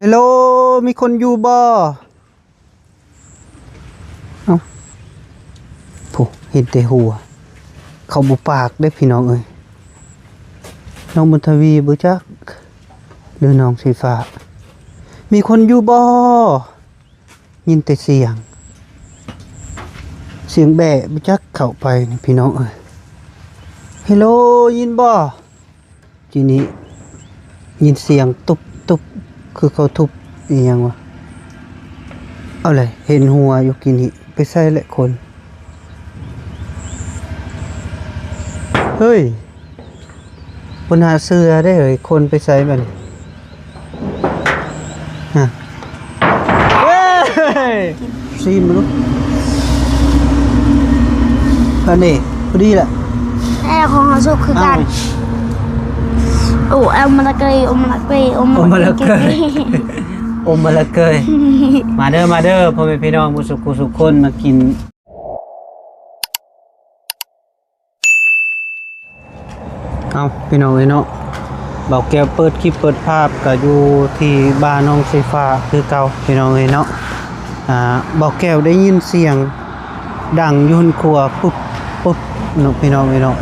ເຮລໂລ ມີຄົນຢູ່ບໍ່? ເອົ້າ ໂອ້ ເຫັນແຕ່ຫົວ ເຂົາບໍ່ປາກເດ້ພີ່ນ້ອງເອີຍ. ນ້ອງບຸນທະວີບໍ່ຈັກ ຫຼືນ້ອງສີຟ້າ? ມີຄົນຢູ່ບໍ່? ຍິນແຕ່ສຽງ ສຽງແບ້ບໍ່ຈັກເຂົ້າໄປນີ້ພີ່ນ້ອງເອີຍ. ເຮລໂລ ຍິນບໍ່? ກີ້ນີ້ຍິນສຽງຕຸບໆ ຄືເຂົາທຸບອີ່ຫຍັງວະ. ເອົາແຫຼະ ເຫັນຫົວຢູ່ກີ້ນີ້ ໄປໃສແຫຼະຄົນ? ເຮີ້ຍ ບໍ່ໜ້າເຊື່ອເດ້ເຮີ້ຍ ຄົນໄປໃສບັດນີ້? ຮະ ເອີຍ ຊີມມາດູ ອັນນີ້ພໍດີແຫຼະ ແອ ຂອງເຮົາສຸກຄືກັນ. ເອົ້າ ໂອ້ ເອົາມາລະເກີຍ ໂອມາລະເກີຍ ໂອມາລະເກີຍ ໂອມາລະເກີຍ. ມາເດີ ມາເດີ ພໍ່ແມ່ພີ່ນ້ອງໝູ່ສຸກຄູ່ສຸກຄົນ ມາກິນ. ເອົ້າ ພີ່ນ້ອງເອີຍເນາະ ບ່າວແກ້ວເປີດຄລິບເປີດພາບ ກະຢູ່ທີ່ບ້ານນ້ອງສີຟ້າຄືເກົ່າ ພີ່ນ້ອງເອີຍເນາະ. ອ່າ ບ່າວແກ້ວໄດ້ຍິນສຽງດັງຢູ່ເຮືອນຄົວ ປຶບ ປຶບເນາະ ພີ່ນ້ອງເອີຍເນາະ.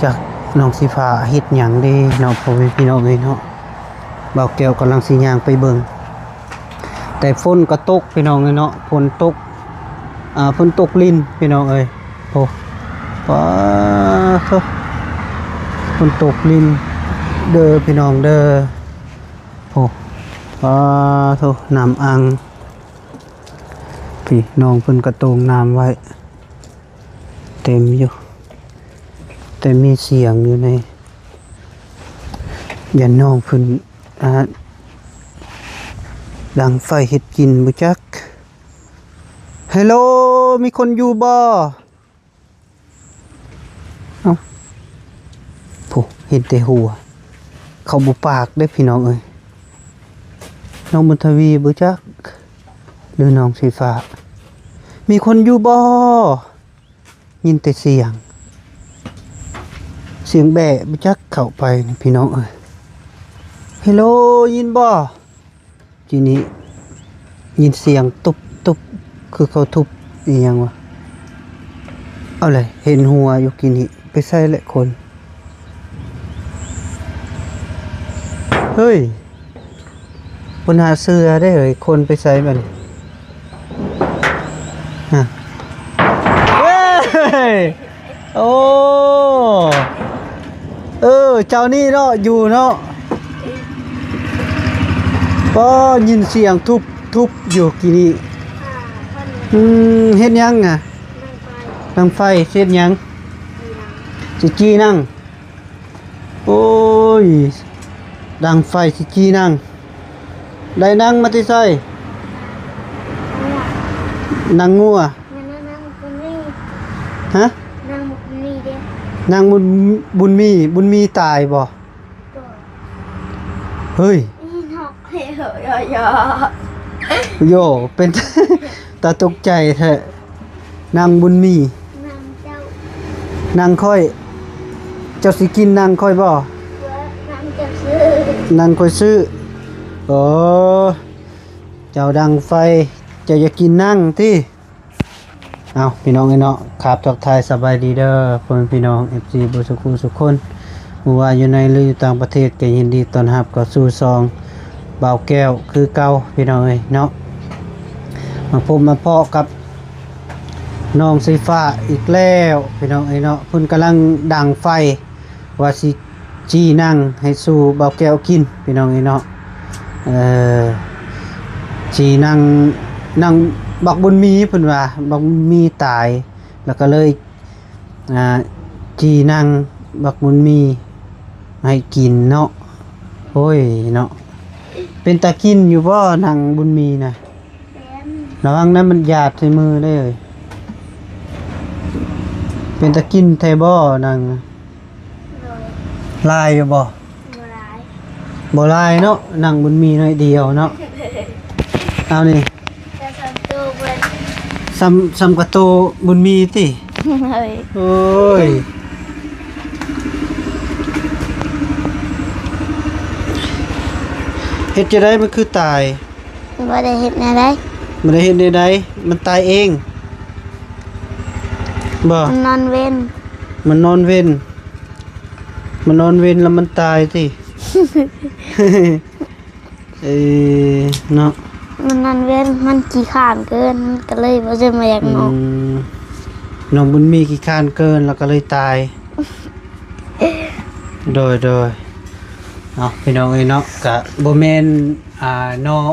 ຈັກນ້ອງສີຟ້າເຮັດຫຍັງເດ້ເນາະ ພໍ່ແມ່ພີ່ນ້ອງເອີຍເນາະ. ບ່າວແກ້ວກຳລັງຊິຍ່າງໄປເບິ່ງ ແຕ່ຝົນກໍຕົກ ພີ່ນ້ອງເອີຍເນາະ ຝົນຕົກ ອ່າ ຝົນຕົກລິນ ພີ່ນ້ອງເອີຍ. ໂອ້ ປາໂທ້ ຝົນຕົກລິນເດີ ພີ່ນ້ອງເດີ. ໂອ້ ປາໂທ້ ນ້ຳອັ່ງ ພີ່ນ້ອງເພິ່ນກະໂຕ່ງນ້ຳໄວ້ ເຕັມຢູ່ ແຕ່ມີສຽງຢູ່ໃນ ຢ້ານນ້ອງເພິ່ນ ອ່າ ດັງໄຟເຮັດກິນບໍ່ຈັກ. ເຮລໂລ ມີຄົນຢູ່ບໍ່? ເອົ້າ ໂອ້ ເຫັນແຕ່ຫົວ ເຂົາບໍ່ປາກເດ້ພີ່ນ້ອງເອີຍ. ນ້ອງບຸນທະວີບໍ່ຈັກ ຫຼືນ້ອງສີຟ້າ? ມີຄົນຢູ່ບໍ່? ຍິນແຕ່ສຽງ ສຽງແບ້ບໍ່ຈັກເຂົ້າໄປນີ້ພີ່ນ້ອງເອີຍ. ເຮລໂລ ຍິນບໍ່? ກີ້ນີ້ຍິນສຽງຕຸບຕຸບ ຄືເຂົາທຸບອີ່ຫຍັງວະ. ເອົາແຫຼະ ເຫັນຫົວຢູ່ກີ້ນີ້ ໄປໃສແຫຼະຄົນ? ເຮີ້ຍ ບໍ່ໜ້າເຊື່ອເດ້ເຮີ້ຍ ຄົນໄປໃສບັດນີ້? ຮະ ເອີຍ ໂອ້ ເອີ ເຈົ້ານີ້ເນາະ ຢູ່ເນາະ. ກໍຍິນສຽງທຸບ ທຸບຢູ່ກີ້ນີ້. ອືມ ເຮັດຫຍັງນະ? ດັງໄຟ ເຮັດຫຍັງ? ຊິຈີ່ໜັງ? ໂອ້ຍ ດັງໄຟຊິຈີ່ໜັງ. ໄດ້ໜັງມາແຕ່ໃສ? ໜັງງົວ. ແມ່ນນາງບຸນມີ. ຮະ? ນາງບຸນມີເດ້. ນາງບຸນ ບຸນມີ ບຸນມີຕາຍບໍ່? ບໍ່. ເຮີ້ຍ ອີ່ນອກ ໂຢ ເປັນຕາຕົກໃຈແທ້. ນາງບຸນມີ ນາງເຈົ້າ ນາງຂ້ອຍ ເຈົ້າຊິກິນໜັງຂ້ອຍບໍ່? ບໍ່ ນາງເຈົ້າຊື້ ໜັງຂ້ອຍຊື້. ໂອ້ ເຈົ້າດັງໄຟ ເຈົ້າຢາກກິນໜັງຕິ? ເອົ້າ ພີ່ນ້ອງເອີຍເນາະ ຄາບທັກທາຍສະບາຍດີເດີ ພໍ່ແມ່ພີ່ນ້ອງ ເອັຟຊີ ເບິດສູ່ຜູ້ສູ່ຄົນ ບໍ່ວ່າຢູ່ໃນ ຫຼື ຢູ່ຕ່າງປະເທດ ກໍຍິນດີຕ້ອນຮັບເຂົ້າສູ່ຊ່ອງບ່າວແກ້ວຄືເກົ່າ ພີ່ນ້ອງເອີຍເນາະ. ມາພົບມາພໍ້ກັບນ້ອງສີຟ້າອີກແລ້ວ ພີ່ນ້ອງເອີຍເນາະ ເພິ່ນກຳລັງດັງໄຟ ວ່າຊິ ຈີ່ໜັງໃຫ້ສູ່ບ່າວແກ້ວກິນ ພີ່ນ້ອງເອີຍເນາະ. ເອີ ຈີ່ໜັງ ໜັງບັກບຸນມີ ເພິ່ນວ່າບັກບຸນມີຕາຍ ແລ້ວກໍເລີຍ ອ່າ ຈີ່ໜັງບັກບຸນມີໃຫ້ກິນເນາະ. ໂອ້ຍເນາະ ເປັນຕາກິນຢູ່ບໍ່ໜັງບຸນມີນະ? ເປັນ. ລະວັງນະ ມັນຢາດໃສ່ມືເດີ້. ເປັນຕາກິນແທ້ບໍ່ໜັງ? ໂດຍ. ຫຼາຍຢູ່ບໍ່? ບໍ່ຫຼາຍ ບໍ່ຫຼາຍເນາະ ໜັງບຸນມີໜ້ອຍດຽວເນາະ. ເອົານີ້ ແຕ່ສ່ຳໂຕເພິ່ນ ສ່ຳ ສ່ຳກັບໂຕບຸນມີຕິ? ໂດຍ. ໂອ້ຍ. ຮັດຈັ່ງໃດມັນຄືຕາຍ? ບໍ່ໄດ້ເຮັດແນວໃດ. ບໍ່ໄດ້ເຮັດແນວໃດ? ມັນຕາຍເອງບໍ່? ມັນນອນເວັນ. ມັນນອນເວັນ. ມັນນອນເວັນແລ້ວມັນຕາຍຕິ? ເອີ ເນາະ. ມັນນອນເວັນ ມັນຂີ້ຄ້ານເກີນ ມັນກໍເລີຍບໍ່ເຊີນມາຢາກນອນ. ອືມ ນ້ອງບຸນມີຂີ້ຄ້ານເກີນ ແລ້ວກໍເລີຍຕາຍ. ໂດຍ ໂດຍ. ເອົາ ພີ່ນ້ອງເອີຍເນາະ ກະບໍ່ແມ່ນ ອ່າ ນ້ອງ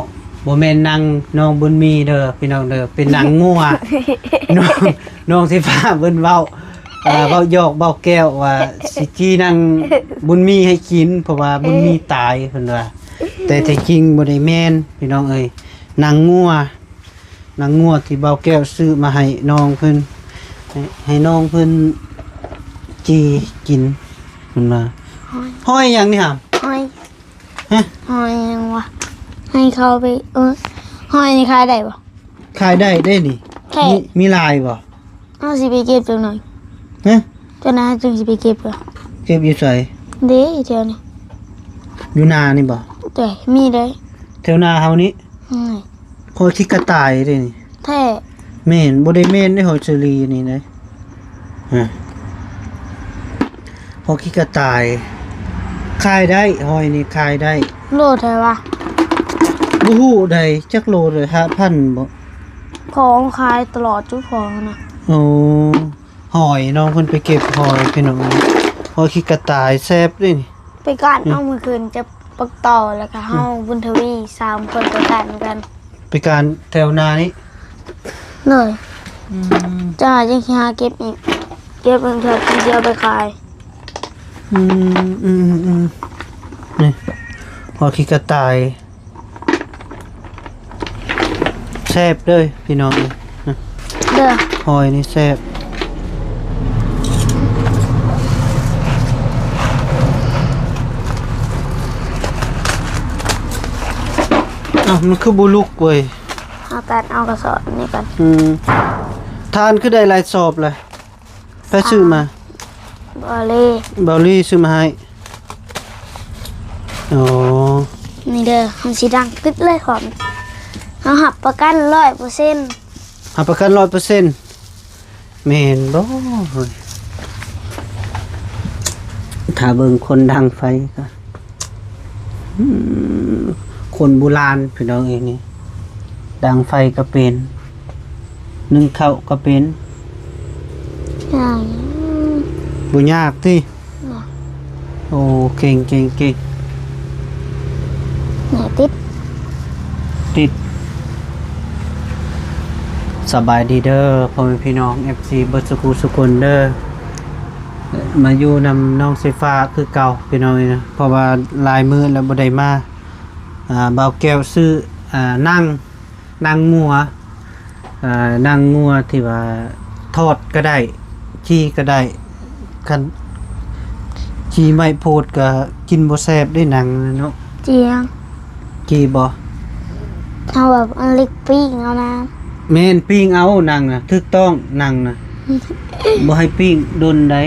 ບໍ່ແມ່ນນາງ ນ້ອງບຸນມີເດີພີ່ນ້ອງເດີ ເປັນນາງງົວ. ນ້ອງ ນ້ອງສີຟ້າເພິ່ນເວົ້າ ອ່າ ເວົ້າຫຍອກເບົາແກ້ວວ່າຊິຈີ່ນາງບຸນມີໃຫ້ກິນ ເພາະວ່າບຸນມີຕາຍເພິ່ນວ່າ ແຕ່ແທ້ຈິງບໍ່ໄດ້ແມ່ນພີ່ນ້ອງເອີຍ ນາງງົວ. ນາງງົວທີ່ເບົາແກ້ວຊື້ມາໃຫ້ນ້ອງເພິ່ນ ໃຫ້ ໃຫ້ນ້ອງເພິ່ນຈີ່ກິນເພິ່ນວ່າ. ຫອຍ ຫອຍຫຍັງນີ້ຫາ? ຫອຍ ຮະ? ຫອຍຫຍັງວະ? ໃຫ້ເຂົາໄປ ເອີ ຫອຍນີ້ຂາຍໄດ້ບໍ່? ຂາຍໄດ້ເດ້ນີ້. ແທ້? ມີ ມີຫຼາຍບໍ່? ເຮົາຊິໄປເກັບຈັກໜ່ອຍ. ຮະ? ເຈົ້ານາຍຈຶ່ງຊິໄປເກັບເດີ. ເກັບຢູ່ໃສ? ເດ້ ຢູ່ແຖວນີ້. ຢູ່ນານີ້ບໍ່? ເດ້ ມີເດ້. ແຖວນາເຮົານີ້? ອືມ. ຂ້ອຍຂີ້ກະຕ່າຍເດ້ນີ້. ແທ້? ແມ່ນ ບໍ່ໄດ້ແມ່ນເດ້ ຫອຍສາລີນີ້ເດ້. ຮະ? ຫອຍຂີ້ກະຕ່າຍ ຂາຍໄດ້ ຫອຍນີ້ຂາຍໄດ້. ໂລເທົ່າໃດວະ? ບໍ່ຮູ້ໃດ ຈັກໂລເລີຍ ຫ້າພັນບໍ່? ຂອງຂາຍຕະຫຼອດຈຸຂອງນະ. ໂອ້ ຫອຍ ນ້ອງເພິ່ນໄປເກັບຫອຍພີ່ນ້ອງ. ຫອຍຂີ້ກະຕ່າຍແຊບເດ້ນີ້. ໄປການ ອືມ ເອົາມື້ຄືນຈັບບັກຕໍ່ ແລ້ວກໍເຮົາ ອືມ ບຸນທະວີ ສາມຄົນໄປການນຳກັນ. ໄປການແຖວນານີ້? ໂດຍ. ອືມ. ເຈົ້ານາຍຈຶ່ງຊິຫາເກັບອີກ ເກັບເພິ່ນເທື່ອຈຶ່ງຊິເອົາໄປຂາຍ. ອືມ ອືມ ອືມ ອືມ. ນີ້ ຫອຍຂີ້ກະຕ່າຍ ແຊບເດີພີ່ນ້ອງເອີຍ. ເດີ ຫອຍນີ້ແຊບ. ອ້າວ ມັນຄືບໍ່ລຸກເວີຍ? ເຮົາຕັດເອົາກະສອບນີ້ກ່ອນ. ອືມ. ຖ່ານຄືໄດ້ຫຼາຍສອບລະ? ໃຜຊື້ມາ? ບາວລີ. ບາວລີຊື້ມາໃຫ້. ອໍ ນີ້ເດີ ເຮົາຊິດັງຕຶດເລີຍຂອງ ເຮົາຮັບປະກັນຮ້ອຍເປີເຊັນ. ຮັບປະກັນຮ້ອຍເປີເຊັນ ແມ່ນບໍ່? ຖ້າເບິ່ງຄົນດັງໄຟກໍ ອືມ ຄົນບູຮານພີ່ນ້ອງເອີຍນີ້ ດັງໄຟກໍເປັນ ໜຶ້ງເຂົ້າກໍເປັນ. ບໍ່ຍາກຕິ? ບໍ່. ໂອ້ ເກັ່ງ ເກັ່ງ ເກັ່ງ. ນີ້ຕິດ ຕິດ. ສະບາຍດີເດີ ພໍ່ແມ່ພີ່ນ້ອງ ເອັຟຊີ ເບິດສຸຂູສຸຄົນເດີ. ມາຢູ່ນຳນ້ອງສາຍຟ້າຄືເກົ່າພີ່ນ້ອງເອີຍນະ ເພາະວ່າຫຼາຍມື້ແລ້ວບໍ່ໄດ້ມາ. ອ່າ ບ່າວແກ້ວຊື້ ອ່າ ໜັງ ໜັງງົວ ອ່າ ໜັງງົວທີ່ວ່າທອດກໍໄດ້ ຈີ່ກໍໄດ້. ຄັນຈີ່ໄມ້ໂພດກໍກິນບໍ່ແຊບເດ້ໜັງເນາະ. ຈີ່ຫຍັງ? ຈີ່ບໍ່? ເຮົາແບບອັນເລັກປີ້ງເອົານະ. ແມ່ນ ປີ້ງເອົາໜັງນະ ຖືກຕ້ອງໜັງນະ. ບໍ່ໃຫ້ປີ້ງດົນໃດ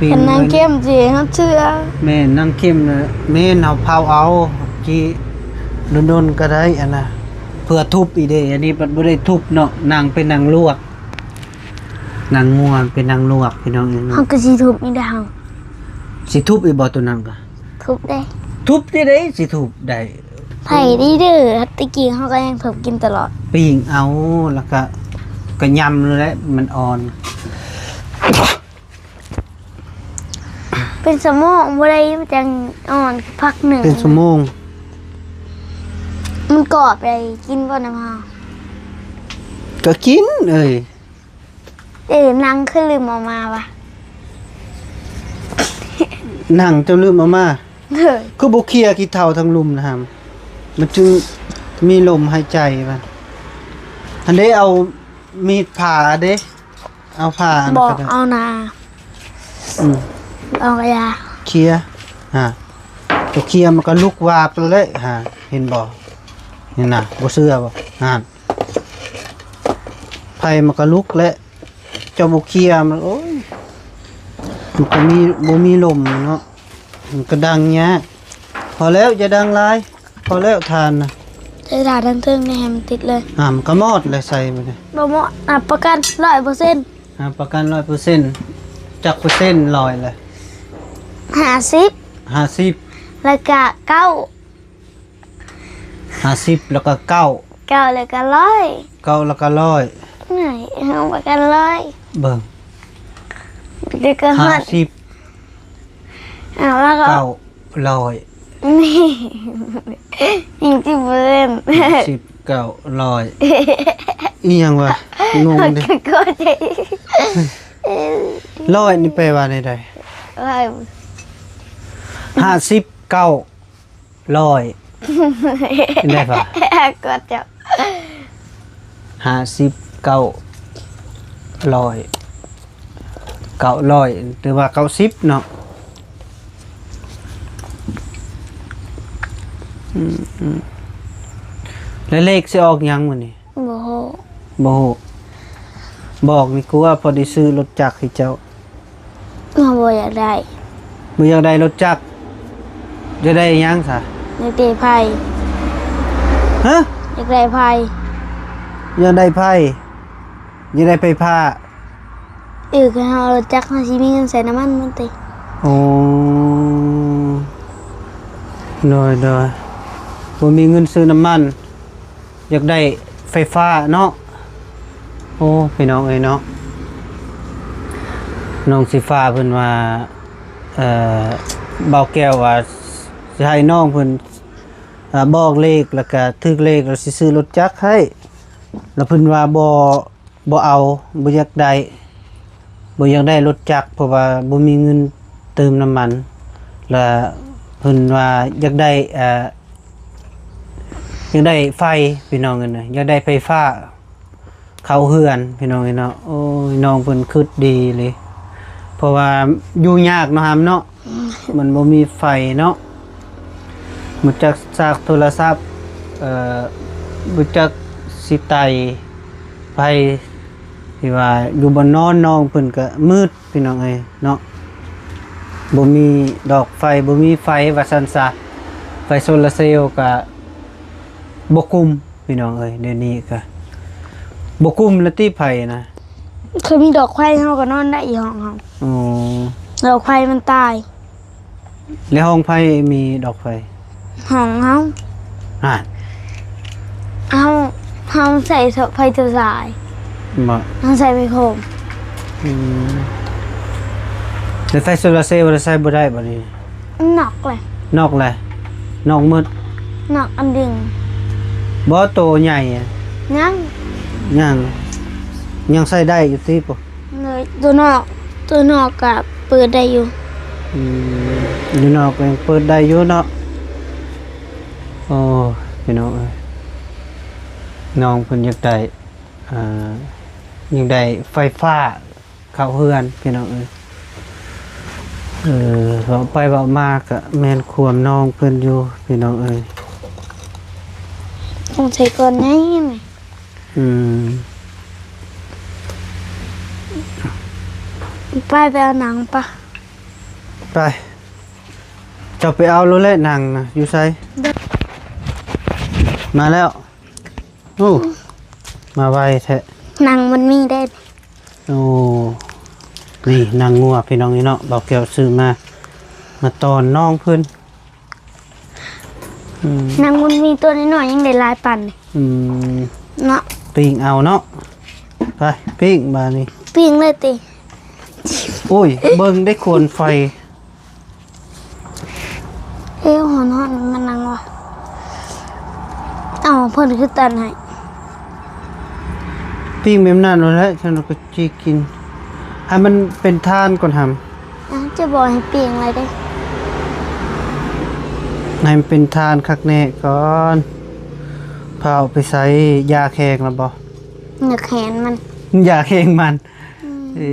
ປີ້ງ ຄັນໜັງເຂັ້ມຊິເຮັດເຊື່ອ. ແມ່ນ ໜັງເຂັ້ມນະ ແມ່ນ ເຮົາເຜົາເອົາ ຈີ່ດົນໆກໍໄດ້ ອັນນະ ເພື່ອທຸບອີກເດ້. ອັນນີ້ບັດບໍ່ໄດ້ທຸບເນາະ ໜັງເປັນໜັງລວກ ໜັງງົວເປັນໜັງລວກ ພີ່ນ້ອງເອີຍ. ເຮົາກໍຊິທຸບອີກເດ້ເຮົາ. ຊິທຸບອີກບໍ່ໂຕໜັງກະ? ທຸບເດ້. ທຸບທີ່ໃດຊິທຸບໄດ້? ໄຜດີເດີ ແຕ່ກີ້ເຮົາກໍຍັງທຸບກິນຕະຫຼອດ. ປີ້ງເອົາ ແລ້ວກະ ກະຍຳແຫຼະ ມັນອ່ອນ. ເປັນຊົ່ວໂມງບໍ່ໄດ້ ມັນຈັ່ງອ່ອນພັກໜຶ່ງ. ເປັນຊົ່ວໂມງ ມັນກອບໄດ້ ກິນບໍ່ນຳເຮົາ? ກໍກິນເອີຍ. ເອີ ໜັງຄືລືມເອົາມາວະ? ໜັງເຈົ້າລືມເອົາມາ? ເອີ ຄືບໍ່ເຄຍຂີ້ເຖົ້າທາງລຸ່ມນະຫຳ ມັນຈຶ່ງມີລົມຫາຍໃຈວ່າ. ອັນເດ້ ເອົາມີດຜ່າເດ້ ເອົາຜ່າອັນນັ້ນກໍໄດ້. ບໍ່ເອົານາ. ອືມ ເອົາກະຢາ ເຄຍ. ຫາ ຕົວເຄຍມັນກໍລຸກວາບໂລດແຫຼະ. ຫາ ເຫັນບໍ່? ເຫັນນະ ບໍ່ເຊື່ອບໍ່? ຫັ້ນ ໄຟມັນກໍລຸກແຫຼະ. ເຈົ້າບໍ່ເຄຍມັນ ໂອ້ຍ ມັນກໍມີ ບໍ່ມີລົມເນາະ ມັນກໍດັງຍາກ. ພໍແລ້ວ ຢ່າດັງຫຼາຍ. ພໍແລ້ວຖ່ານນະ. ໃສ່ຖ່ານທາງເທິງນີ້ໃຫ້ມັນຕິດເລີຍ. ອ່າ ມັນກໍໝົດແລ້ວ ໃສ່ບັດນີ້. ບໍ່ໝົດ ຮັບປະກັນຮ້ອຍເປີເຊັນ. ຮັບປະກັນຮ້ອຍເປີເຊັນ. ຈັກເປີເຊັນຮ້ອຍລະ? ຫ້າສິບ. ຫ້າສິບ ແລ້ວກະເກົ້າ. ຫ້າສິບ ແລ້ວກໍເກົ້າ. ເກົ້າ ແລ້ວກໍຮ້ອຍ. ເກົ້າ ແລ້ວກໍຮ້ອຍ. ນີ້ ຮັບປະກັນຮ້ອຍ. ເບິ່ງ ແລ້ວກໍຮ້ອຍ ຫ້າສິບ ອ່າ ແລ້ວກໍ ເກົ້າ ຮ້ອຍ. ນີ້ ຍັງຊິບໍ່ເຫຼັ້ນ. ສິບ ເກົ້າ ຮ້ອຍ ອີ່ຫຍັງວະ? ງົງເດ້. ກໍເຂົ້າໃຈ. ຮ້ອຍນີ້ແປວ່າແນວໃດ? ຮ້ອຍ ຫ້າສິບ ເກົ້າ ຮ້ອຍ ເປັນໄດ້ປະ? ກວດເຈົ້າ ຫ້າສິບ ເກົ້າ ຮ້ອຍ ເກົ້າຮ້ອຍ ຫຼືວ່າເກົ້າສິບເນາະ. ອືມ ອືມ ແລ້ວເລກຊິອອກຫຍັງມື້ນີ້? ບໍ່ຮູ້ ບໍ່ຮູ້. ບອກນີ້ ກູວ່າພໍໄດ້ຊື້ລົດຈັກໃຫ້ເຈົ້າ. ເຮົາບໍ່ຢາກໄດ້ ບໍ່ຢາກໄດ້ລົດຈັກ. ຢາກໄດ້ຫຍັງຊະ? ຢາກໄດ້ໄຟ. ຮະ? ຢາກໄດ້ໄຟ. ຢາກໄດ້ໄຟ? ຢາກໄດ້ໄຟຟ້າ? ເອີ ຄັນເຮົາເອົາລົດຈັກ ເຮົາຊິມີເງິນໃສ່ນ້ຳມັນມັນຕິ? ໂອ້ ໂດຍ ໂດຍ ບໍ່ມີເງິນຊື້ນ້ຳມັນ. ຢາກໄດ້ໄຟຟ້າເນາະ. ໂອ້ ພີ່ນ້ອງເອີຍເນາະ ນ້ອງສີຟ້າເພິ່ນວ່າ ເອີ ບ່າວແກ້ວວ່າຊິໃຫ້ນ້ອງເພິ່ນ ເອີ ບອກເລກ ແລ້ວກະຖືກເລກ ແລ້ວຊິຊື້ລົດຈັກໃຫ້. ແລ້ວເພິ່ນວ່າບໍ່ ບໍ່ເອົາ ບໍ່ຢາກໄດ້ ບໍ່ຢາກໄດ້ລົດຈັກ ເພາະວ່າບໍ່ມີເງິນເຕີມນ້ຳມັນ. ແລະ ເພິ່ນວ່າຢາກໄດ້ ເອີ ຢາກໄດ້ໄຟ ພີ່ນ້ອງເອີຍນະ ຢາກໄດ້ໄຟຟ້າເຂົ້າເຮືອນ ພີ່ນ້ອງເອີຍເນາະ. ໂອ້ຍ ນ້ອງເພິ່ນຄຶດດີເລີຍ ເພາະວ່າຢູ່ຍາກເນາະ ຫຳເນາະ. ມັນບໍ່ມີໄຟເນາະ ບໍ່ຈັກສາກໂທລະສັບ ເອີ ບໍ່ຈັກຊິໄຕ້ໄຟ ທີ່ວ່າຢູ່ບ່ອນນອນນ້ອງເພິ່ນກະມືດ ພີ່ນ້ອງເອີຍເນາະ. ບໍ່ມີດອກໄຟ ບໍ່ມີໄຟວ່າຊັ້ນຊະ. ໄຟໂຊລາເຊວກະບໍ່ກຸ້ມ ພີ່ນ້ອງເອີຍ ດຽວນີ້ກະບໍ່ກຸ້ມລະຕິໄຟນະ. ຄືມີດອກໄຟເຮົາກໍນອນໄດ້ຢູ່ຫ້ອງເຮົາ. ອໍ ດອກໄຟມັນຕາຍ. ແລ້ວຫ້ອງໃຜມີດອກໄຟ? ຫ້ອງເຮົາ. ຮະ? ເຮົາ ເຮົາໃຊ້ໄຟໂຊລາ ບໍ່? ເຮົາໃຊ້ໄຟໂຄມ. ອືມ ແລ້ວໄຟໂຊລາເຊວລະໃຊ້ບໍ່ໄດ້ບາດນີ້? ນອກແຫຼະ. ນອກແຫຼະ? ນອກໝົດ? ນອກອັນດຶງ. ບໍ່ ໂຕໃຫຍ່ອະ? ຍັງ. ຍັງ ຍັງໃຊ້ໄດ້ຢູ່ຕິ? ໂດຍ ຕົວນອກ ຕົວນອກກະເປີດໄດ້ຢູ່. ອືມ ຢູ່ນອກກະຍັງເປີດໄດ້ຢູ່ເນາະ. ໂອ້ ພີ່ນ້ອງເອີຍ ນ້ອງເພິ່ນຢາກໄດ້ ອ່າ ຢາກໄດ້ໄຟຟ້າເຂົ້າເຮືອນ ພີ່ນ້ອງເອີຍ. ເອີ ເວົ້າໄປເວົ້າມາກະແມ່ນຄວາມນ້ອງເພິ່ນຢູ່ ພີ່ນ້ອງເອີຍ. ຕ້ອງໃຊ້ກ້ອນໃຫຍ່. ອືມ ໄປ ໄປເອົາໜັງປະ. ໄປ ເຈົ້າໄປເອົາໂລດແຫຼະ ໜັງນະ ຢູ່ໃສ? ມາແລ້ວ. ໂອ້ ມາໄວແທ້. ໜັງມັນມີເດ້. ໂອ້ ນີ້ໜັງງົວ ພີ່ນ້ອງເອີຍເນາະ ບ່າວແກ້ວຊື້ມາ ມາຕອນນ້ອງເພິ່ນ. ອືມ ໜັງມັນມີຕົວນ້ອຍໆ ຍັງໄດ້ຫຼາຍປານນີ້. ອືມ ເນາະ ປີ້ງເອົາເນາະ. ໄປ ປີ້ງບາດນີ້. ປີ້ງເລີຍຕິ? ໂອ້ຍ ເບິ່ງໄດ້ຄວັນໄຟ. ເອີ ຮ້ອນໆ ມັນໜັງວະ. ເອົາ ເພິ່ນຄືຕັນໃຫ້. ປີ້ງແບບນັ້ນໂລດແຫຼະ ຊັ້ນກໍຊິກິນ ໃຫ້ມັນເປັນຖ່ານກ່ອນຫຳ. ອ່ະ ຈະບອກໃຫ້ປີ້ງໄວ້ເດ້. ໃຫ້ມັນເປັນຖ່ານຄັກແນ່ກ່ອນ. ພາເອົາໄປໃສ່ຢາແຂງແລ້ວບໍ່? ຢາແຂງມັນ. ຢາແຂງມັນ. ອືມ ເອີ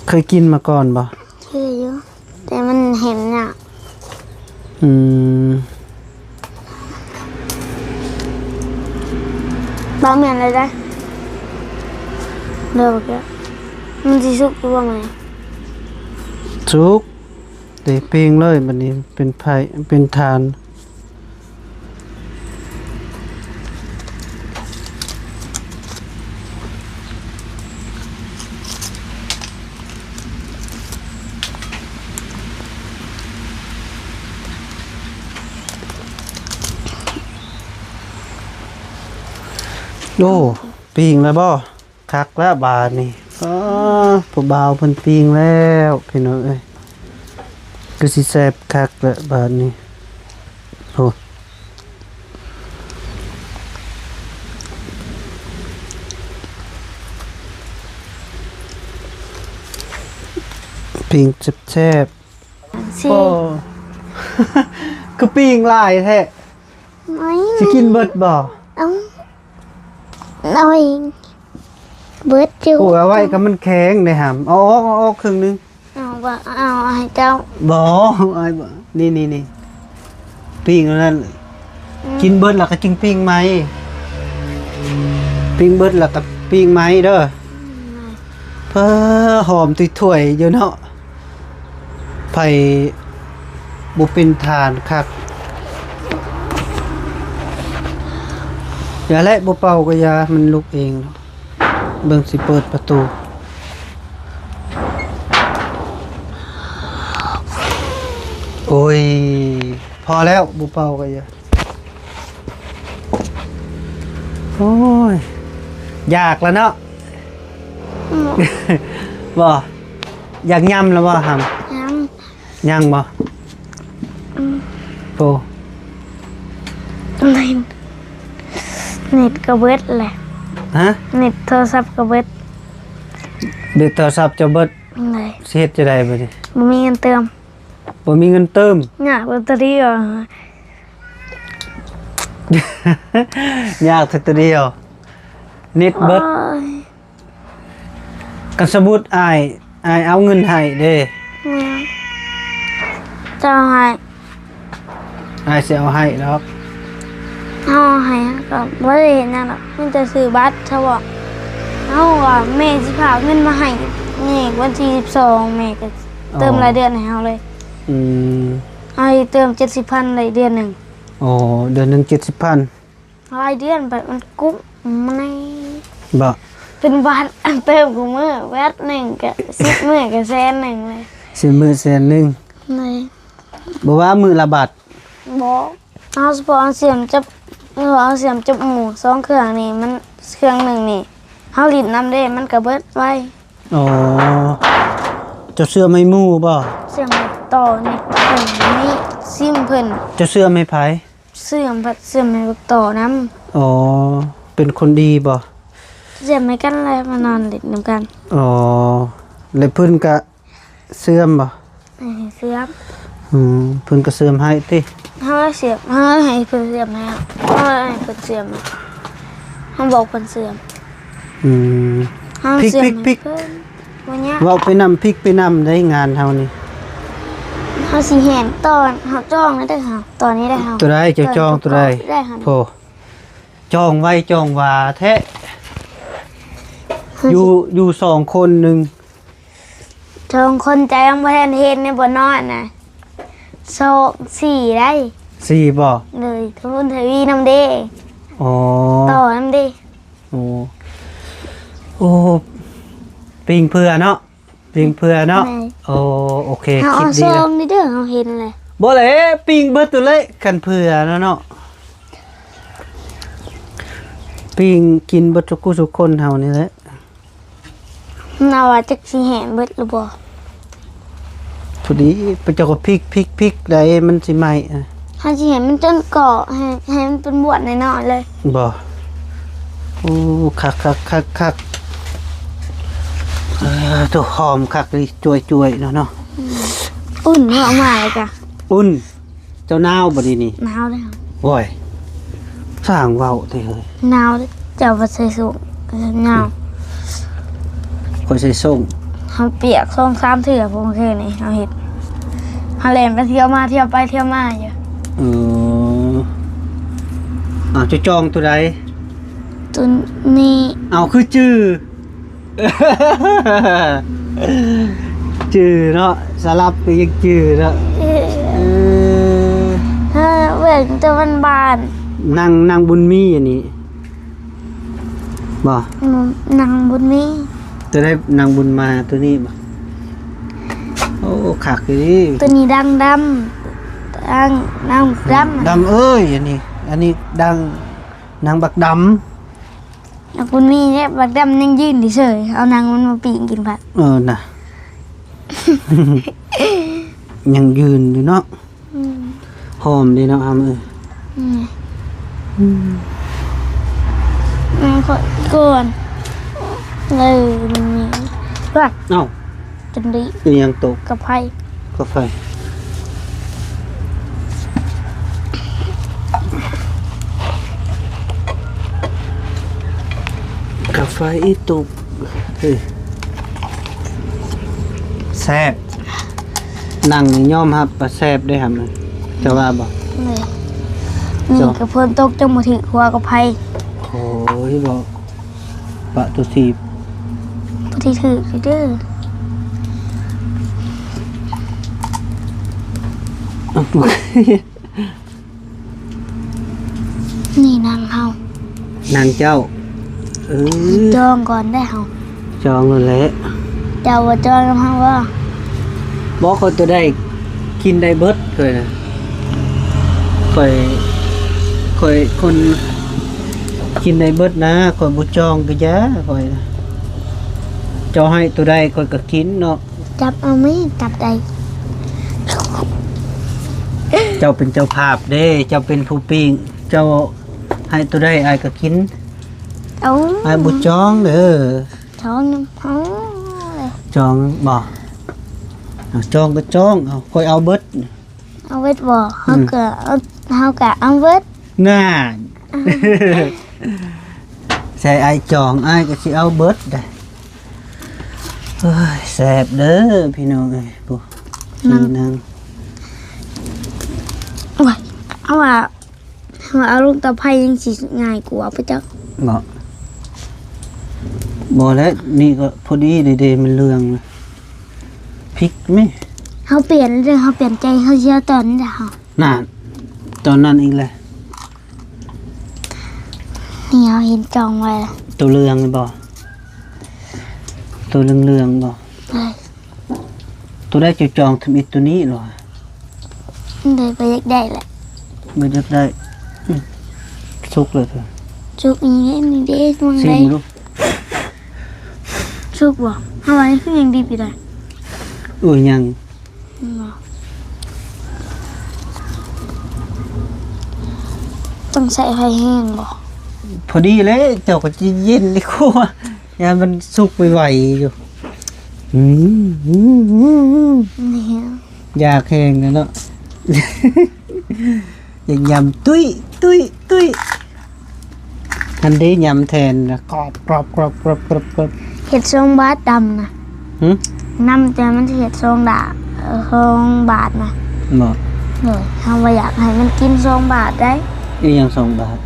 ເຄີຍກິນມາກ່ອນບໍ່? ເຄີຍຢູ່ ແຕ່ມັນເຫັນຍາກ. ອືມ ບໍ່ແມ່ນແລ້ວເດ້. ເດີ ມັນຊິສຸກຢູ່ບໍ່ມື້ນີ້? ສຸກ. ໄດ້ປີ້ງເລີຍ ບັດນີ້ເປັນໄຟ ເປັນຖ່ານ. ໂອ້ ປີ້ງແລ້ວບໍ່? ຄັກແລ້ວບາດນີ້. ອໍ ຜູ້ບ່າວເພິ່ນປີ້ງແລ້ວ ພີ່ນ້ອງເອີຍ. ຄືຊິແຊບຄັກແລ້ວບາດນີ້. ໂອ້ ປີ້ງແຊບໆ. ຊິ ໂອ້ ຄືປີ້ງຫຼາຍແທ້. ຊິກິນເບິດບໍ່? ເອົາ ເອົາເອງ ເບິດຢູ່. ໂອ້ຍ ເອົາໄວ້ກໍມັນແຂງເດ້ຫຳ. ເອົາອອກ ເອົາອອກເຄິ່ງໜຶ່ງ. ເອົາບໍ່? ເອົາໃຫ້ເຈົ້າ. ບໍ່ ອ້າຍບໍ່. ນີ້ໆໆ ປີ້ງອັນນັ້ນ. ອືມ ກິນເບິດແລ້ວກໍຈຶ່ງປີ້ງໃໝ່. ປີ້ງເບິດແລ້ວກໍປີ້ງໃໝ່ເດີ. ອືມ ເອີ ຫອມຕິດຖ້ວຍຢູ່ເນາະ. ໄຟບໍ່ເປັນຖ່ານຄັກ. ຢ່າແຫຼະ ບໍ່ເປົ່າກໍຢ່າ ມັນລຸກເອງ. ເບິ່ງຊິເປີດປະຕູ. ໂອ້ຍ ພໍແລ້ວ ບໍ່ເປົ່າກໍຢ່າ. ໂອ້ຍ ຢາກແລ້ວເນາະ. ອືມ ບໍ່ ຢາກຫຍ້ຳແລ້ວບໍ່ຫຳ? ຍັງ ຍັງບໍ່? ອືມ ໂອ້ ເນັດ ເນັດກໍເບິດແຫຼະ. ຮະ? ເນັດໂທລະສັບກໍເບິດ. ເນັດໂທລະສັບຈະເບິດ. ໂດຍ. ຊິເຮັດຈັ່ງໃດບັດນີ້? ບໍ່ມີເງິນເຕີມ. ບໍ່ມີເງິນເຕີມ. ຍາກແຕ່ຕົວດຽວ ຍາກແຕ່ຕົວດຽວ ເນັດເບິດ. ໂອ້ຍ ຄັນສົມມຸດອ້າຍ ອ້າຍເອົາເງິນໃຫ້ເດ້. ແມ່ນ ເຈົ້າໃຫ້ ອ້າຍຊິເອົາໃຫ້ດອກ. ເຮົາໃຫ້ກໍບໍ່ໄດ້ເຮັດຫຍັງດອກ ມີແຕ່ຊື້ບັດສະເພາະ. ເຮົາວ່າແມ່ຊິພາເງິນມາໃຫ້ ນີ້ວັນທີສິບສອງ ແມ່ກໍເຕີມ ອໍ ລາຍເດືອນໃຫ້ເຮົາເລີຍ. ອືມ ເຮົາຊິເຕີມເຈັດສິບພັນ ໄດ້ເດືອນໜຶ່ງ. ອໍ ເດືອນໜຶ່ງເຈັດສິບພັນ. ລາຍເດືອນໄປມັນກຸ້ມມັນແນ່ ບໍ່ ເປັນບາດ ອັນເຕີມກູມື້ ແວັດໜຶ່ງກະສິບມື້ກະແສນໜຶ່ງເລີຍ. ສິບມື້ແສນໜຶ່ງ. ແມ່ນ. ບໍ່ວ່າມື້ລະບາດ. ບໍ່ ເອົາສະເພາະເອົາສຽມຈັບ ເອົາສຽມຈັບໝູ່ສອງເຄື່ອງນີ້ ມັນເຄື່ອງໜຶ່ງນີ້ ເຮົາຫຼິ້ນນຳເດ້ ມັນກະເບິດໄວ. ອໍ ເຈົ້າເຊື່ອມໃຫ້ໝູ່ບໍ່? ເຊື່ອມໃຫ້ຕໍ່ນີ້ ເພິ່ນນີ້ຊິມເພິ່ນ. ເຈົ້າເຊື່ອມໃຫ້ໃຜ? ເຊື່ອມ ເຊື່ອມໃຫ້ບັກຕໍ່ນຳ. ອໍ ເປັນຄົນດີບໍ່? ເຊື່ອມໃຫ້ກັນແຫຼະ ມານອນຫຼິ້ນນຳກັນ. ອໍ ແລ້ວເພິ່ນກະເຊື່ອມບໍ່? ເອີ ເຊື່ອມ. ອືມ ເພິ່ນກະເຊື່ອມໃຫ້ຕິ? ເຮົາເຊື່ອມ ເຮົາໃຫ້ເພິ່ນເຊື່ອມໃຫ້ ເຮົາໃຫ້ເພິ່ນເຊື່ອມ ເຮົາບອກເພິ່ນເຊື່ອມ. ອືມ ເຮົາເຊື່ອມໃຫ້ເພິ່ນ. ບໍ່ຍາກ ເວົ້າໄປນຳ ພິກໄປນຳໄດ້ ງານເຮົານີ້. ເຮົາຊິແຫນຕອນ ເຮົາຈອງໄດ້ເດີເຮົາ ຕອນນີ້ໄດ້ເຮົາ. ຕົວໃດ ເຈົ້າຈອງຕົວໃດ? ໂພ ຈອງໄວຈອງວາແທ້. ຢູ່ ຢູ່ສອງຄົນໜຶ່ງ ສອງຄົນ ເຈົ້າຍັງບໍ່ທັນເຫັນໃນບ່ອນນອນນະ. ສອງ ສີ່ໄດ໋. ສີ່ບໍ່? ເລີຍ ທະວຸນທະວີນຳເດ້. ອໍ ຕໍ່ນຳເດ້. ໂອ້ ໂອ້ ປີ້ງເຜື່ອເນາະ ປີ້ງເຜື່ອເນາະ. ແມ່ນ. ໂອ້ ໂອເຄ ເຮົາເອົາຊອງນີ້ເດີ ເຮົາເຫັນແລ້ວ. ບໍ່ແຫຼະ ປີ້ງເບິດໂຕແຫຼະ ຄັນເຜື່ອນະເນາະ. ປີ້ງກິນເບິດທຸກຜູ້ທຸກຄົນເຮົານີ້ແຫຼະ. ເຮົາວ່າຈັກຊິແຫ້ງເບິດຫຼືບໍ່. ພໍດີ ເຈົ້າກໍພິກໆໆ ໃດມັນຊິໄໝ້. ເຮົາຊິໃຫ້ມັນຈົນເກາະ ໃຫ້ ໃຫ້ມັນເປັນບວນນ້ອຍໆເລີຍ. ບໍ່ ໂອ້ ຄັກໆໆໆ. ເອີ ໂຕຫອມຄັກອີ່ ຈວຍໆເນາະ ເນາະ. ອືມ ອຸ່ນເນາະ ເອົາມາແລ້ວກະ ອຸ່ນ. ເຈົ້າໜາວບໍ່ດຽວນີ້? ໜາວແລ້ວ. ໂອ້ຍ ຊ່າງເວົ້າແທ້ເຮີ້ຍ. ໜາວເດ້ ເຈົ້າບໍ່ໃສ່ໂສ້ງ ໜາວ. ຂ້ອຍໃສ່ໂສ້ງ. ເຮົາປຽກສອງສາມເທື່ອ ພວກຄືນນີ້ເຮົາເຮັດ ເຮົາແລ່ນໄປທ່ຽວມາ ທ່ຽວໄປທ່ຽວມາຢູ່. ເອີ ເອົາ ເຈົ້າຈອງໂຕໃດ? ໂຕນີ້. ເອົາ ຄືຈື່ ຈື່ເນາະ ສະຫຼັບກໍຍັງຈື່ເນາະ. ເອີ ເອີ ເອີ ເບິ່ງແຕ່ບ້ານໆ. ນາງ ນາງບຸນມີອັນນີ້ ບໍ່? ອືມ ນາງບຸນມີ. ຕົວໃດ? ນາງບຸນມາ ຕົວນີ້ບໍ່? ໂອ້ ຄັກອີ່ຫຼີ. ຕົວນີ້ດັງດຳ ດັງ ນາງດຳ ດຳເອີຍ. ອັນນີ້ ອັນນີ້ດັງ ນາງບັກດຳ. ນາງບຸນມີເດ້ ບັກດຳຍັງຢືນເສີຍໆ ເອົາໜັງມັນມາປີ້ງກິນພັດ. ເອີນະ ຍັງຢືນຢູ່ເນາະ. ອືມ ຫອມເດ້ເນາະ ຫຳເອີຍ. ອືມ ອືມ ແມ່ນຂ້ອຍກ່ອນເລີຍ ມັນມີ ເອົ້າ ຈົນດີ. ອີຫຍັງຕົກ? ກາໄຟ ກາໄຟ ກາໄຟອີ່ຕົກ. ເອີ ແຊບ. ໜັງນີ້ຍອມຮັບວ່າແຊບເດ້ຫຳ ເຈົ້າວ່າບໍ່? ເອີ ນີ້ກໍຝົນຕົກຈັ່ງບໍ່ຖືກຫົວກັບໄຟ. ໂອ້ຍ ບໍ່ ປະຕູຖີບ ບໍ່ໄດ້ຖືກເດີ. ນີ້ໜັງເຮົາ ໜັງເຈົ້າ. ເອີ ຈອງກ່ອນໄດ້ເຮົາ ຈອງໂລດແຫຼະ. ເຈົ້າບໍ່ຈອງນຳເຮົາບໍ່? ບໍ່ ຂ້ອຍຕົວໃດກິນໄດ້ເບິດ ຂ້ອຍນະ ຂ້ອຍ ຂ້ອຍຄົນກິນໄດ້ເບິດນະ. ຂ້ອຍບໍ່ຈອງກໍຢ່າ ຂ້ອຍນະ ເຈົ້າໃຫ້ຕົວໃດຂ້ອຍກໍກິນເນາະ. ຈັບເອົາແມ້ ຈັບໄດ້. ເຈົ້າເປັນເຈົ້າພາບເດ້ ເຈົ້າເປັນຜູ້ປີ້ງ ເຈົ້າໃຫ້ຕົວໃດອ້າຍກໍກິນ. ເອົາ ອ້າຍບໍ່ຈອງເດີ. ຈອງນຳເຮົາເລີຍ ຈອງບໍ່? ເອົາ ຈອງກໍຈອງ ເອົາ ຂ້ອຍເອົາເບິດ. ເອົາເບິດບໍ່? ເຮົາ ອືມ ກໍເອົາ ເຮົາກໍເອົາເບິດ. ນັ້ນ ໃສ່ອ້າຍຈອງ ອ້າຍກໍຊິເອົາເບິດໄດ໋. ໂອ້ຍ ແຊບເດີພີ່ນ້ອງເອີຍ. ໂອ້ ນາງ ນາງ ໂອ້ຍ ເອົາວ່າ ວ່າເອົາລົງເຕົາໄຟຍັງຊິງ່າຍກວ່າປະຈັກ. ເນາະ ບໍ່ແຫຼະ ນີ້ກໍພໍດີເດ ມັນເຫຼືອງ. ພິກແມ້ ເຮົາປ່ຽນເດີ ເຮົາປ່ຽນໃຈ ເຮົາຊິເອົາຕອນນີ້ລະ. ນັ້ນ ຕອນນັ້ນອີກແລ້ວ. ນີ້ເຮົາເຫັນຈອງໄວ້ລະ ໂຕເຫຼືອງນີ້ບໍ່? ໂຕເຫຼືອງໆບໍ່? ໂຕໃດເຈົ້າຈອງທຳອິດ ໂຕນີ້ເນາະ. ໂດຍ ບໍ່ຢາກໄດ້ລະ ບໍ່ຢາກໄດ້. ອືມ ສຸກແລ້ວເດີ ສຸກນີ້ເດ້ ນີ້ເດ້ ຫວັງໄດ້ ຊິມດູ ສຸກບໍ່? ເຮົາວ່ານີ້ຄືຍັງດິບຢູ່ໃດ. ໂອ້ຍ ຍັງ ບໍ່ ຕ້ອງໃຊ້ໄຟແຮງບໍ່? ພໍດີແຫຼະ ເຈົ້າກໍໃຈເຢັນດີກວ່າ ຢ້ານມັນສຸກໄວໆຢູ່. ອືມ ນີ້ ຢາກແຮງແລ້ວເນາະ ຢາກຍຳຕຸ້ຍ ຕຸ້ຍ ຕຸ້ຍ. ອັນເດ ຍຳແທນ ກອບ ກອບ ກອບ ກອບ ກອບ ກອບ. ເຮັດສອງບາດດຳນະ. ຫຶ? ນຳແຕ່ມັນຊິເຮັດສອງດາ ເອີ ສອງບາດນະ. ບໍ່ ໂດຍ ເຮົາບໍ່ຢາກໃຫ້ມັນກິນສອງບາດໄດ໋. ອີຫຍັງສອງບາດ?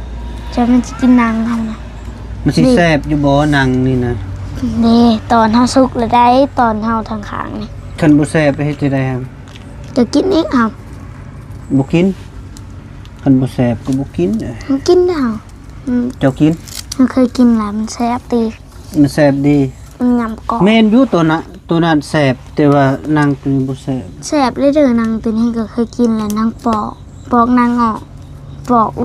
ແຕ່ມັນຊິກິນໜັງເຮົານະ. ມັນຊິ ນີ້ ແຊບຢູ່ບໍ່ໜັງນີ້ນະ? ເດ້ ຕອນເຮົາສຸກແລ້ວໄດ໋ ຕອນເຮົາທາງຂ້າງນີ້. ຄັນບໍ່ແຊບເຮັດຈັ່ງໃດຫະ? ຈະກິນອີກເອົາ. ບໍ່ກິນ. ຄັນບໍ່ແຊບກໍບໍ່ກິນ. ເອີ ມັນກິນແລ້ວ. ອືມ ເຈົ້າກິນ? ມັນເຄີຍກິນແລ້ວ ມັນແຊບດີ. ມັນແຊບດີ. ມັນຍຳກອບ. ແມ່ນຢູ່ ໂຕນັ້ນ ໂຕນັ້ນແຊບ ແຕ່ວ່າໜັງໂຕນີ້ບໍ່ແຊບ. ແຊບເລີຍເດີ ໜັງໂຕນີ້ກໍເຄີຍກິນແລ້ວ. ໜັງປອກ ປອກໜັງອອກ ປອກອຸ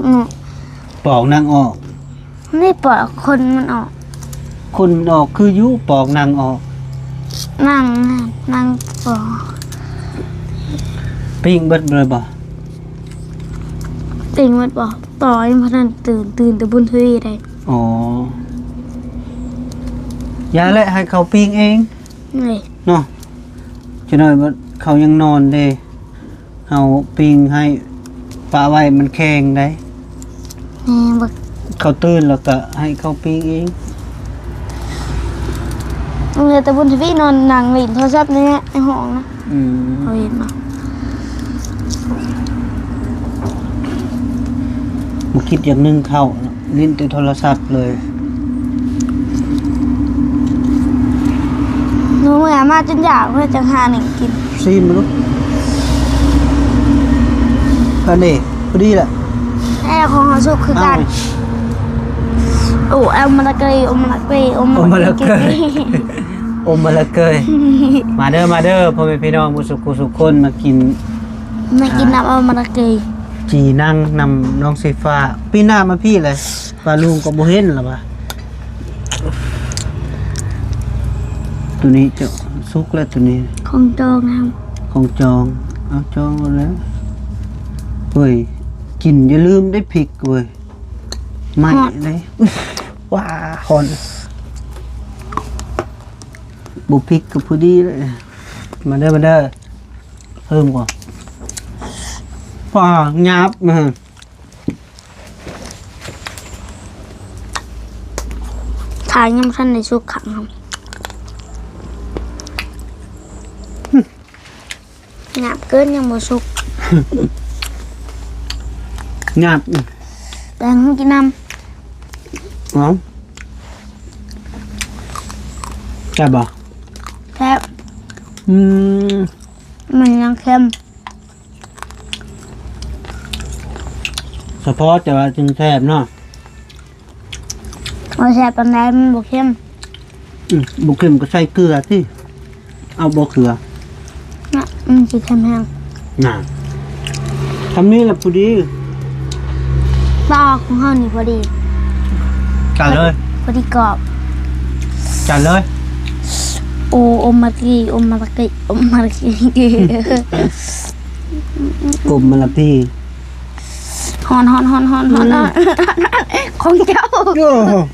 ປອກໜັງອອກ. ນີ້ປອກຂົນມັນອອກ. ຂົນມັນອອກຄືຢູ່ ປອກໜັງອອກ. ໜັງ ໜັງປອກ. ປີ້ງເບິດເລີຍບໍ່? ປີ້ງເບິດບໍ່? ຕໍ່ຍັງບໍ່ທັນຕື່ນ ຕື່ນແຕ່ບຸນທະວີໄດ໋. ອໍ ຢ່າແຫຼະ ໃຫ້ເຂົາປີ້ງເອງ. ນີ້ ເນາະ ຈັກໜ້ອຍເຂົາຍັງນອນເດ້. ເຮົາປີ້ງໃຫ້ ປະໄວ້ມັນແຂງໄດ໋. ແມ່ນບໍ່? ເຂົາຕື່ນແລ້ວກະໃຫ້ເຂົາປີ້ງເອງ. ເຫຼືອແຕ່ບຸນທະວີນອນນັ່ງຫຼິ້ນໂທລະສັບໃນ ໃນຫ້ອງນະ. ອືມ ເຂົາເຫັນເນາະ. ບໍ່ຄິດຢາກໜຶ້ງເຂົ້າ ຫຼິ້ນແຕ່ໂທລະສັບເລີຍ. ໜູເມື່ອຍມາຈົນຢາກ ເພື່ອຈັ່ງຫາໜຶ້ງກິນ. ຊີມເບິ່ງດູ. ອັນນີ້ພໍດີແຫຼະ. ແອ ຂອງເຮົາສຸກຄືກັນ. ເອົາ ໂອ້ ເອົາມາລະເກີຍ ເອົາມາລະເກີຍ ເອົາມາລະເກີຍ ເອົາມາລະເກີຍ. ມາເດີ ມາເດີ ພໍ່ແມ່ພີ່ນ້ອງໝົດສຸກຜູ້ສຸກຄົນ ມາກິນ ມາກິນ ອ່າ ນ້ຳເອົາມາລະເກີຍ ຈີ່ນັ່ງນຳນ້ອງສີຟ້າ. ປີໜ້າມາພີ້ແຫຼະ ປ້າລຸງກໍບໍ່ເຫັນລະວ່າ. ໂຕນີ້ຈະສຸກແລ້ວ ໂຕນີ້ ຂອງຈອງນຳ ຂອງຈອງ. ເອົາຈອງເອົາແລ້ວ. ເຮີ້ຍ ກິນຢ່າລືມໄດ້ພິກເວີຍ ໄໝ້ເດ້. ວ້າ ຮ້ອນ. ບໍ່ພິກກໍພໍດີເລີຍ. ມາເດີ ມາເດີ ເພີ່ມກ່ອນ. ວ້າ ຫຍາບ. ຖ້າຍັງບໍ່ທັນໄດ້ສຸກຄັກ ຫຍາບເກີນ ຍັງບໍ່ສຸກ. ຫຍາບ. ແບ່ງໃຫ້ກິນນຳ. ເອົາ ແຊບບໍ່? ແຊບ. ອືມ ມັນຍັງເຄັມ. ສະເພາະແຕ່ວ່າຈຶ່ງແຊບເນາະ. ບໍ່ແຊບປານໃດ ມັນບໍ່ເຄັມ. ອືມ ບໍ່ເຄັມກໍໃສ່ເກືອຕິ. ເອົາບໍ່ເກືອນະ ມັນຊິເຄັມແຮງ. ນະ ທຳນີ້ລະພໍດີ. ປາຂອງເຮົານີ້ພໍດີ. ຈັດເລີຍ. ພໍດີກອບ. ຈັດເລີຍ. ໂອ ໂອມາລະກີ ໂອມາລະກີ ໂອມາລະກີ ໂອມາລະພີ. ຮ້ອນ ຮ້ອນ ຮ້ອນ ຮ້ອນ ຮ້ອນ ອືມ ຂອງເຈົ້າ. ໂອ້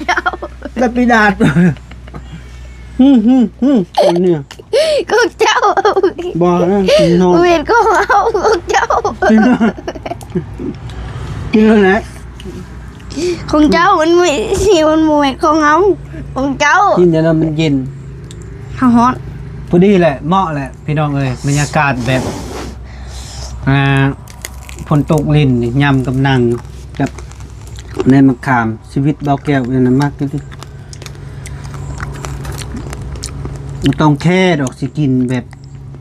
ເຈົ້າ ລະປີດາດ. ຫື ຫື ຫື ອັນນີ້ ຂອງເຈົ້າ. ບໍ່ນະ ກິນນອນ. ເວນຂອງເຮົາ ຂອງເຈົ້າ. ກິນ ກິນແລ້ວແຫຼະ. ຂອງເຈົ້າ ມັນບໍ່ ມັນບໍ່ແມ່ນຂອງເຮົາ ຂອງເຈົ້າ. ກິນແລ້ວມັນເຢັນ ເຮົາຮ້ອນ. ພໍດີແຫຼະ ເໝາະແຫຼະ ພີ່ນ້ອງເອີຍ ບັນຍາກາດແບບ ອ່າ ຝົນຕົກລິນນີ້ ຍາມກຳລັງກັບໃນໝາກຂາມ. ຊີວິດບ່າວແກ້ວນີ້ນະ ມັກຢູ່ຕິ. ບໍ່ຕ້ອງແຄດອກ ຊິກິນແບບ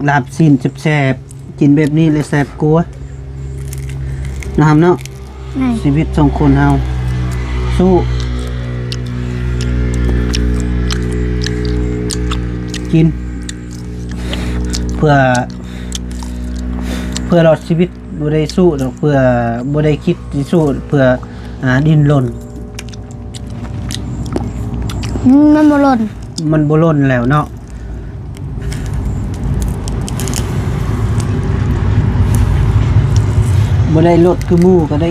ລາບຊີ້ນແຊບໆ ກິນແບບນີ້ແຫຼະແຊບກວ່າ ນະຫຳເນາະ. ແມ່ນ. ຊີວິດສອງຄົນເຮົາ ສູ້ ກິນ ເພື່ອ ເພື່ອລອດຊີວິດ. ບໍ່ໄດ້ສູ້ດອກ ເພື່ອ ບໍ່ໄດ້ຄິດຊິສູ້ເພື່ອ ອ່າ ດີ້ນລົນ. ອືມ ມັນບໍ່ຫຼົ່ນ ມັນບໍ່ຫຼົ່ນແລ້ວເນາະ. ບໍ່ໄດ້ລົດຄືໝູ່ ກໍໄດ້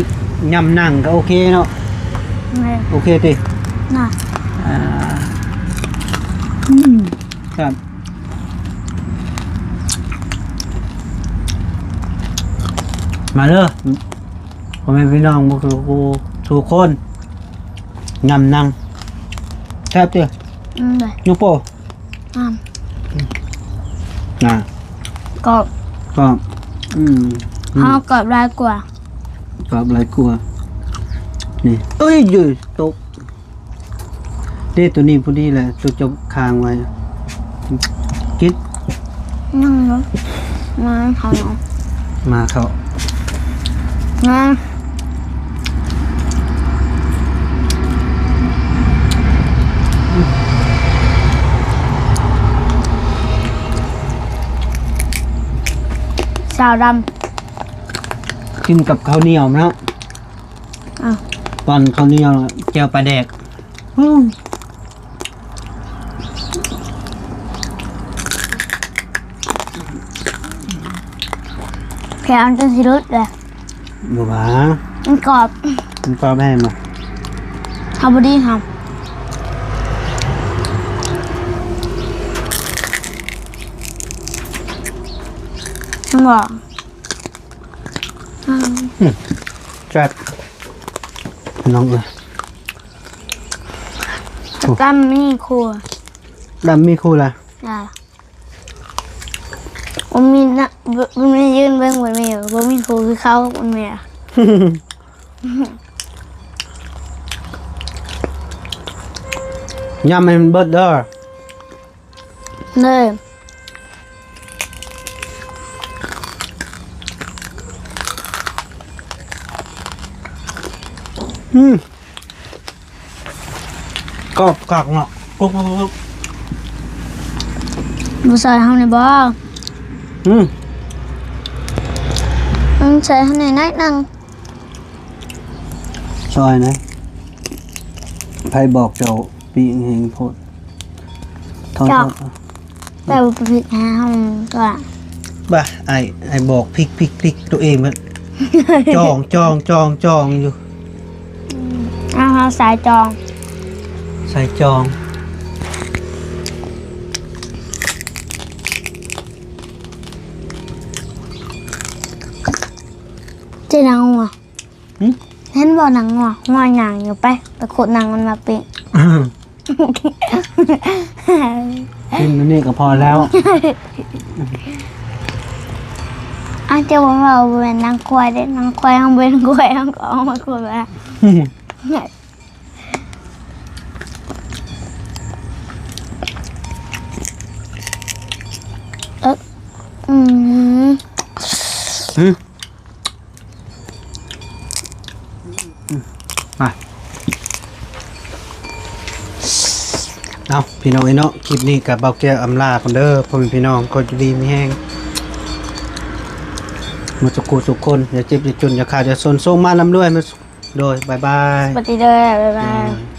ຍຳນັ່ງ ກໍໂອເຄເນາະ. ແມ່ນ. ໂອເຄຕິ ນະ. ອ່າ ອືມ ຄັບ. ມາເດີ ພໍ່ແມ່ພີ່ນ້ອງໝົດທຸກຜູ້ທຸກຄົນ ຍຳນັ່ງ ແຊບຕິ. ອືມ ເດ້ ຍກໂປ້ ອ່າ ນະ ກອບ ກອບ. ອືມ ເຮົາກອບຫຼາຍກວ່າ ກອບຫຼາຍກວ່າ ນີ້. ເອີຍ ຕົກ. ເດ້ ໂຕນີ້ພໍດີແຫຼະ ໂຕເຈົ້າຄ້າງໄວ້ ກິນ. ຍັງຢູ່ ມາເຂົ້າ ມາເຂົ້າ ມາ. ສາວດຳ ກິນກັບເຂົ້າໜຽວເນາະ. ອ່ະ ປ້ອນເຂົ້າໜຽວ ແຈ່ວປາແດກ. ອືມ ແຄ່ອັນຈົນຊິຫຼຸດເລີຍ. ບໍ່ຫວາ ມັນກອບ ມັນກອບແຮງບໍ່? ເຮົາບໍ່ດີ ເຮົາ ເຫັນບໍ່? ອືມ ແຊບ ນ້ອງເອີຍ. ໂອ້ ຕຳໝີ່ຄູ່ ຕຳໝີ່ຄູ່ລະ ອ່າ ບໍ່ມີນະ ບໍ່ ບໍ່ມີ ຢືນເບິ່ງ ບໍ່ມີ ບໍ່ມີຄູ່ຄືເຂົາ ບໍ່ມີ. ຍຳໃຫ້ມັນເບິດເດີ. ເດີ ເ ອືມ ກອບຄັກເນາະ ກຸບໆ ບໍ່ຊ່ອຍເຮົາແດ່ບໍ່? ອືມ ອືມ ຊ່ອຍເຮົາແດ່ໜ້ອຍໜຶ່ງ ຊ່ອຍນະ ໃຜບອກເຈົ້າປີ້ງແຮງໂພດ ເຈົ້າ ເຈົ້າ ແຕ່ວ່າໄປພິກຫາເຮົາກ່ອນ ບໍ່ ອ້າຍ ອ້າຍບອກພິກໆໆ ໂຕເອງມັນ ຈ່ອງໆໆໆ ຢູ່ ອືມ ເອົາ ເຮົາໃສ່ຈ່ອງ ໃສ່ຈ່ອງ ເຈົ້ານາງງົວ ຫຶ? ເຫັນບໍ່ນາງງົວ? ງົວຍ່າງຢູ່ ໄປ ໄປຂຸດນາງມັນມາປີ້ງ ກິນອັນນີ້ກໍພໍແລ້ວ ອ້າວ ເຈົ້າບໍ່ເວົ້າ ບໍ່ແມ່ນນາງຄວາຍເດ້ ນາງຄວາຍ ເຮົາບໍ່ເຫັນຄວາຍ ເຮົາກໍເອົາມາຂູດວ່າ ເອີ ອືມ ຫຶ? ມາ ເອົາ ພີ່ນ້ອງເອີຍເນາະ ຄລິບນີ້ກໍບ່າວແກ້ວອຳລາກ່ອນເດີ ພໍ່ແມ່ພີ່ນ້ອງ ຂໍຢູ່ດີມີແຮງ ໝົດສຸຂູສຸຄົນ ຢ່າເຈັບຢ່າຈົນ ຢ່າຂາດຢ່າຈົນ ໂຊກມາລ່ຳລວຍ ມາ ໂດຍ ບາຍບາຍ ສະບາຍດີເດີ ບາຍບາຍ ອືມ.